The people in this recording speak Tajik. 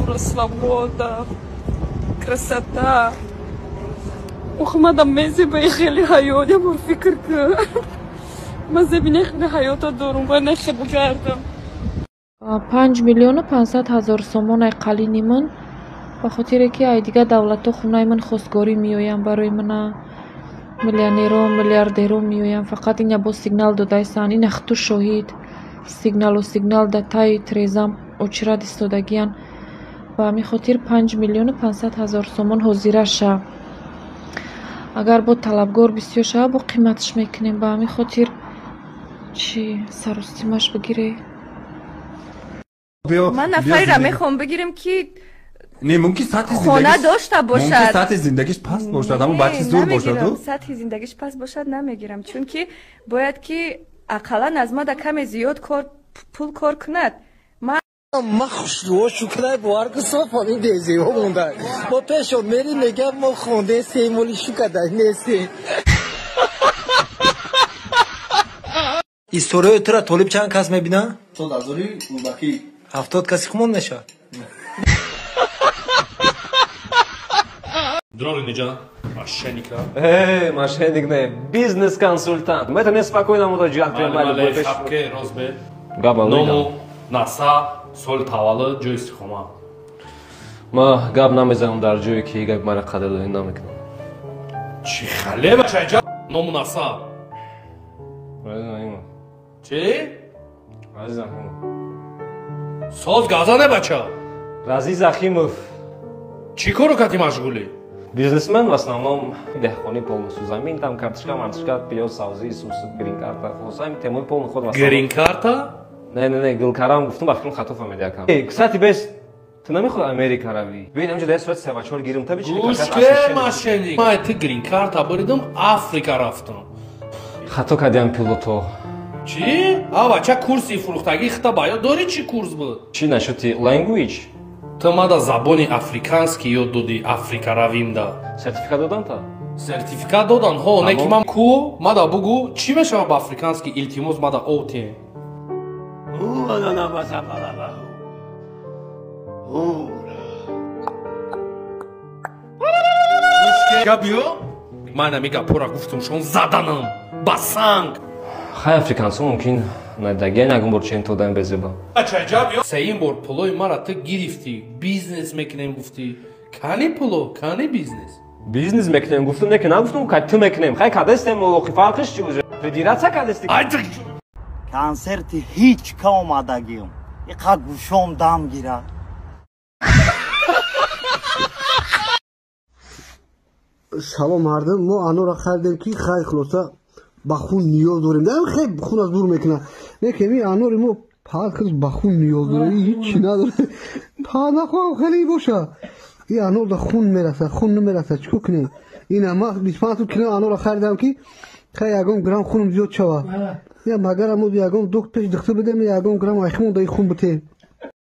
культура, свобода, красота. Охмада мезеба и хеле ҳаёт, я бор фикр кун. Ман зебини хеле ҳаёта дорум, бояд нахе бигардам. 5 миллиону 500 ҳазор сомон ай қалини ман, ба хотире ки ай дигар давлатҳо хонаи ман хостгорӣ меоянд барои мана, миллионеро, миллиардеро меоянд. Фақат ина боз сигнал додайсан, ина хуту шоҳид, сигналу сигнал да таи трезам очирад истодагиян. Ба ҳамин хотир 5 миллиону 500 ҳазор сомон ҳозира ша. Агар бо талабгор бисёр шава, бо қиматш мекунем. Ба ҳамин хотир чӣ саростимаш бигире. Ман нафареро мехоҳам бигирем, ки не, мумкин сатҳи хона дошта бошад. Мумкин сатҳи зиндагиш паст бошад, аммо бачи зур бошад. Сатҳи зиндагиш паст бошад, намегирам, чунки бояд ки ақаллан аз мада каме зиёд пул кор кунад. Ма хушрӯ шукрай бовар ку соф ҳамин безебо монда. Мо пешо мери мегам, мо хонде семоли шукадай нестем. Историёи тура толиб чанд кас мебина? 70 ҳазори рӯдакӣ. 70 каси хумон мешавад. Дрори неҷа? Мошенника. Эй, мошенник не, бизнес-консультант. Мы это неспокойно муроҷиат кунем. Шапке розбе. Габа. Ному, насаб, соли таваллуд, ҷои истиқомат. Ма гап намезанам дар ҷое ки гапи мара қадрдонӣ намекунам. Чӣ хале, бачаҷа? Ному насаб. Чӣ? Азиз Ахимов. Соз газане, бача. Разиз Ахимов. Чӣ кору кати машғулӣ? Бизнесмен, в основном деҳқонӣ, полностью замин, там картошка, мартошка, пиёз, савзӣ, сус, грин-карта, хулоса ҳамин темои полный ход. Грин-карта? Не, не, не, гилкарам гуфтум, ба фикрам хато фаҳмиди, акам. Кстати, бес ту намехоҳӣ Америка равӣ? Бибин, ҳамҷо дар сурати севачор гирим та бичи. Гӯшке, мошенник. Ман ту грин-карта буридам, Африка рафтам. Хато кардиам пилото. Чӣ? А, бача, курси фурӯхтагӣ хита ба ёд дорӣ, чӣ курс буд? Чӣ нашуди language? Ту мада забони африканский ёд додӣ, Африка равимда. Сертификат додан та? Сертификат додан, ҳо, не ки ман ку, мада бугу, чӣ мешавад ба африканский, илтимос, мада овте. Гап ё? Ман ами гапҳоро гуфтум, шон заданам ба санг. Хай, африкансо мумкин надагиан ягон бор чен тодан безеба. Сеюм бор пулои мара ту гирифтӣ, бизнес мекунем гуфтӣ. Кани пуло, кани бизнес? Бизнес мекунем гуфтум, не ки нагуфтум, ка ту мекунем. Хай, кадестем, охи фарқиш чи уже? Федератсия кадести? Консерти ҳеҷ ка омадагиам, иқа гӯшом дам гира. Салом, мардум. Мо анора харидем, ки хай, хулоса, ба хун ниёз дорем. Хай, хун аз дур мекунад. Не ки ми анори мо фақат ба хун ниёз дорем, ҳичи надоре. Нахоҳам хеле боша. И анор да хун мерасад, хун намерасад, чӣ кор кунем? Ина ма 25 кило анора харидам, ки хай, ягон грамм хунам зиёд шавад. Я магарам ягон доктор пеш духтур бидем, ягон грамм айхмон да хун битем.